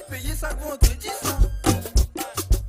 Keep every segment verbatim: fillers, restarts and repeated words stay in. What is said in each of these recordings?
Peye sak vandredi sa.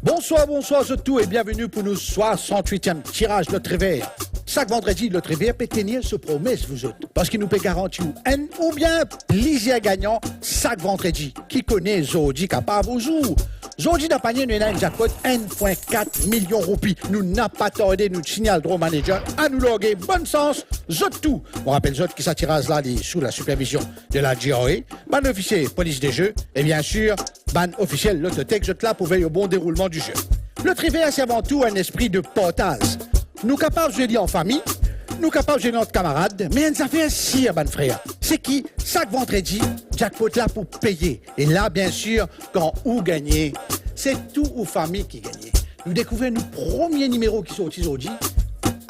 Bonswar, bonswar zot tou e bienveni pou nou swasant-witiem tiraz Loterie Vert. Sak vandredi, Loterie Vert pe tenir so promes, vouzot, parski nou pe garanti ou enn oubien plizier gagnan sak vandredi. Ki kone, zordi kapav ou zour. Zordi dan panie nou ena enn jackpot enn pwin kat milion roupi. Nou napa tarde, nou signal draw manager, anou large, bonn sans zot tou. Mo rapel zot ki sa tiraz la li sou la sipervizion de la G R A, bann ofisie polis de ze e biensir bann ofisiel Lottotech, zot la pou vey o bon deroulman di ze. Loterie Vert se avan tou enn lespri de partaz. Nou kapav zwe li an fami, nou kapav zwe li ant kamarad, me enn zafer sir, bann frer, se ki sak vandredi, jackpot la pou peye. E la, biensir, kan ou gagne, se tou ou fami ki gagne. Nou dekouver nou premie nimero ki sorti zordi.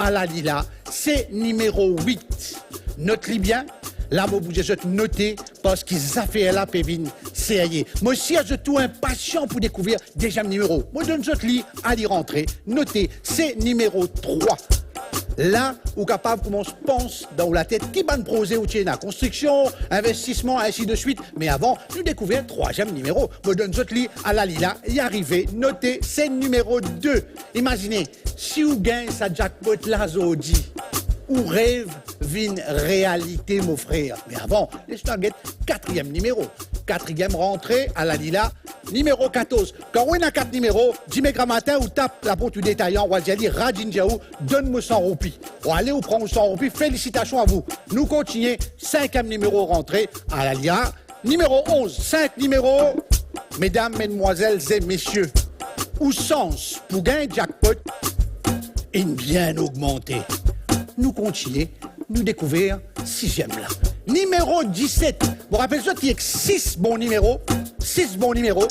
Ala li la, se nimero wit. Not li bien, la mo bouze zot note, parski zafer la pe vinn serye. Mo sir zot tou inpasian pou dekouver deziem nimero. Mo donn zot li, al li rantre, note, se nimero trwa. La, ou kapav koumans pans dan ou latet ki bann proze ou ti ena, konstriksion, investisman, ainsi de suite. Me avan, nou dekouver trwaziem nimero. Mo donn zot li, ala li la, li arive, note, se nimero de. Imazine, si ou gagn sa jackpot la zordi, ou rev vinn realite, mo frer. Me avan, les nou al get katriem nimero. Katriem rantre, ala li la, nimero katorz. Kan ou ena kat nimero, dime gramatin, ou tap laport ou detayan, ou al dir li, radindia ou, donn mo san roupi. Ou ale, ou pran ou san roupi, felisitasion a vou. Nou kontinie, sinkiem nimero rantre, ala li la, nimero onz, sink nimero. Medam, medmwazel e mesie, ou sans pou gagn jackpot inn bien ogmante. Nou kontinie, nou dekouver siziem la. Nimero diset. Mo rapel zot, li ek sis bon nimero, sis bon nimero.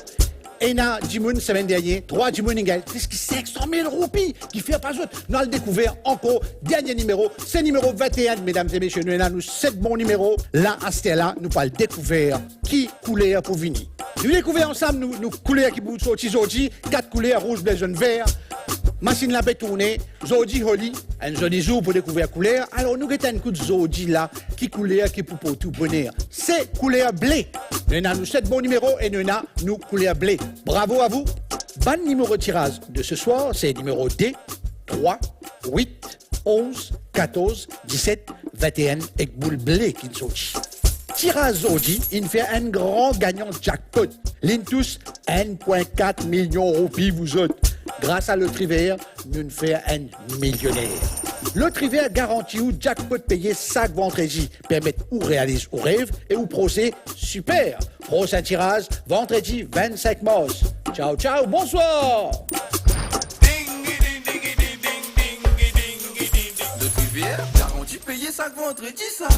Ena dimoun semenn dernie, trwa dimoun inn gagn plis ki sink san mil roupi. Ki fer pa zot? Nou al dekouver ankor dernie nimero, se nimero vinte-enn, medam e mesie. Nou ena nou set bon nimero. La, aster la, nou pou al dekouver ki kouler pou vini. Nou dekouver ansam nou, nou kouler ki pou sorti zordi, kat kouler, rouz, ble, zonn, ver. Masinn la pe tourne, zordi Holi, enn zoli zour pou dekouver kouler. Alor nou get enn kout zordi la, ki kouler ki pou port ou boner. Se kouler ble. Nou ena nou set bon nimero e nou ena nou kouler ble. Bravo a vou. Bann nimero tiraz de se swar, se nimero de, trwa, wit, onz, katorz, diset, vinte-enn ek boul ble ki sorti. Tiraz zordi inn fer enn gran gagnan jackpot. Linn tous enn pwin kat milion roupi, vouzot. Gras a Loterie Vert, nou'nn fer enn milioner. Loterie Vert garanti ou jackpot peye sak vandredi, permet ou realiz ou rev e ou proze siper. Prosin tiraz, vandredi vinn-sink mars. Tchao, tchao, bonswar! Loterie Vert, garanti peye sak vandredi sa.